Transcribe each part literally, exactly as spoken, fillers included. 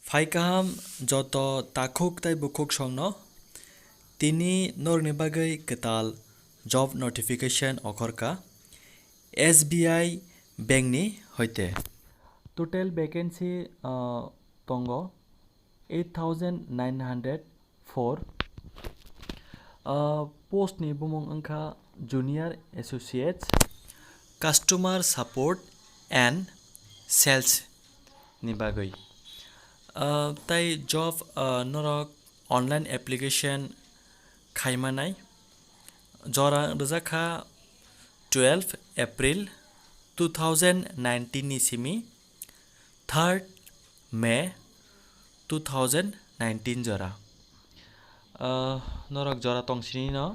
Phai kaham joto takhuk tei bukhuk songno, tini norokni bagwi kwtal job notification okhorkha S B I bank ni hoite. Total vacancy, ah, tongo eight thousand nine hundred four. Ah, post ni bumung wngkha Junior Associates, Customer Support and Sales ni bagwi. Ah, tai job, ah, norok online application khaimanai. Jora rwjakha twelve April two thousand nineteen ni simi third May two thousand nineteen jora. Ah, norok jora tong sini no,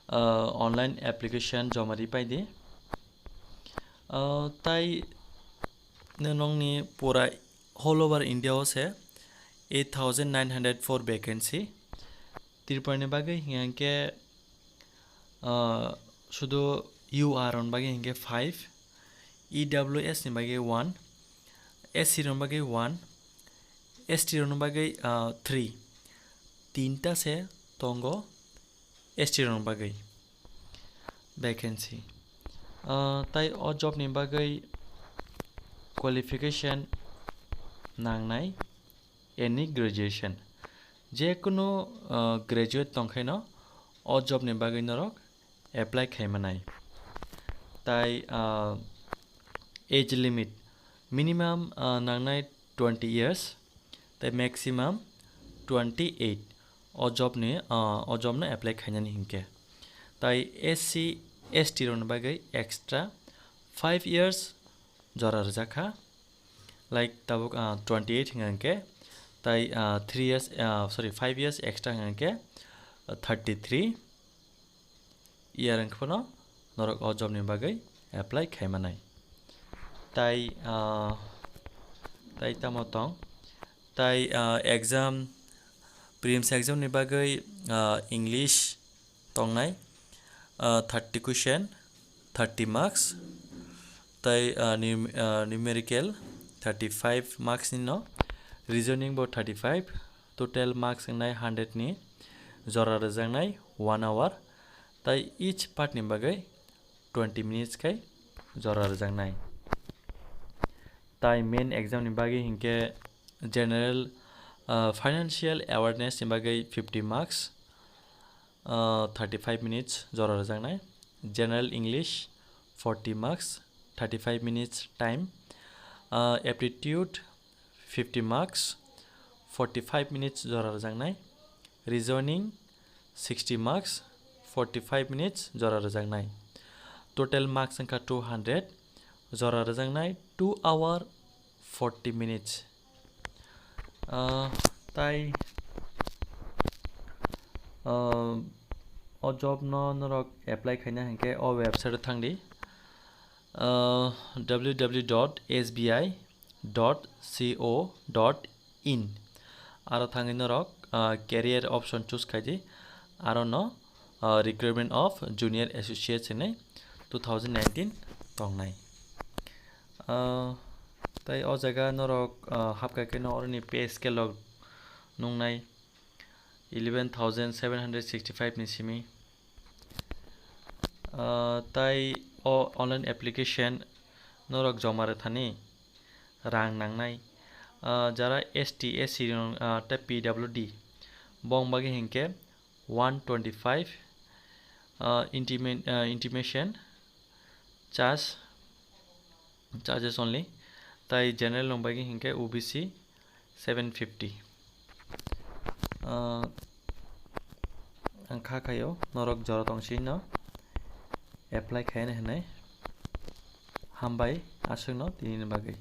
ah, online application joma ri pai di. Ah, tai nongni pura all over India o se eight thousand nine hundred four vacancy. Tripura ni bagwi hinkhe, ah, sudu U R ni bagwi hinkhe five, E W S ni bagwi one, S C rok ni bagwi one, S T rok ni bagwi, ah, three. Tinta se tongo S T rok ni bagwi vacancy. Ah, tai o job ni bagwi qualification nangnai any graduation. Je kunu, ah, graduate tongkhaino o job ni bagwi norok apply khaimanai. Tai, ah, age limit minimum, ah, nangnai twenty years, tai maximum twenty eight. O job ni, ah, o job no apply khainani hinkhe. Tai S C, S T rok ni bagwi extra five years jora rwjakha. Like tabuk, ah, twenty eight hwnka hinkhe, tai, ah, three years, ah, sorry, five years extra hwnka hinkhe, ah, thirty three year wngkhe phano norok o job ni bagwi apply khaimanai. Tai, ah, tai tamo tong? Tai, ah, exam, prelims exam ni bagwi, ah, English tongnai, ah, thirty question, thirty marks, tai, ah, num-, ah, numerical thirty five marks ni no, reasoning bo thirty five, total marks wngnai hundred ni, jora rwjaknai one hour, tai each part ni bagwi twenty minutes khai jora rwjaknai. Tai main exam ni bagwi hinkhe general, ah, financial awareness ni bagwi fifty marks, ah, thirty five minutes jora rwjaknai. General English forty marks, thirty five minutes time. Ah, aptitude fifty marks, forty five minutes jora rwjaknai. Reasoning sixty marks, forty five minutes jora rwjaknai. Total marks wngkha two hundred, jora rwjaknai two hour forty minutes. Ah, tai, ah, o job no norok apply khaina hinkhe o website o thangdi, ah, W W W dot S B I dot co dot in. Aro thangwi norok, ah, career option choose khaidi. Aro no, ah, recruitment of junior associates hinwi two thousand nineteen tongnai. Ah, tai o jaga norok, ah, hapkha khe no oroni pay scale rok nungnai eleven thousand seven hundred sixty five ni simi. Ah, tai o online application norok joma rwthani rang nangnai. Ah, jara S T, S C rok, ah, tei P W D, bong bagwi hinkhe one twenty five, ah, intima-, ah, intimation charge, charges only. Tai general rok bagwi hinkhe O B C seven fifty. Ah, ang kha khaio, norok jora tong sino apply khaina hinwi. Hambai aswkno tinini bagwi.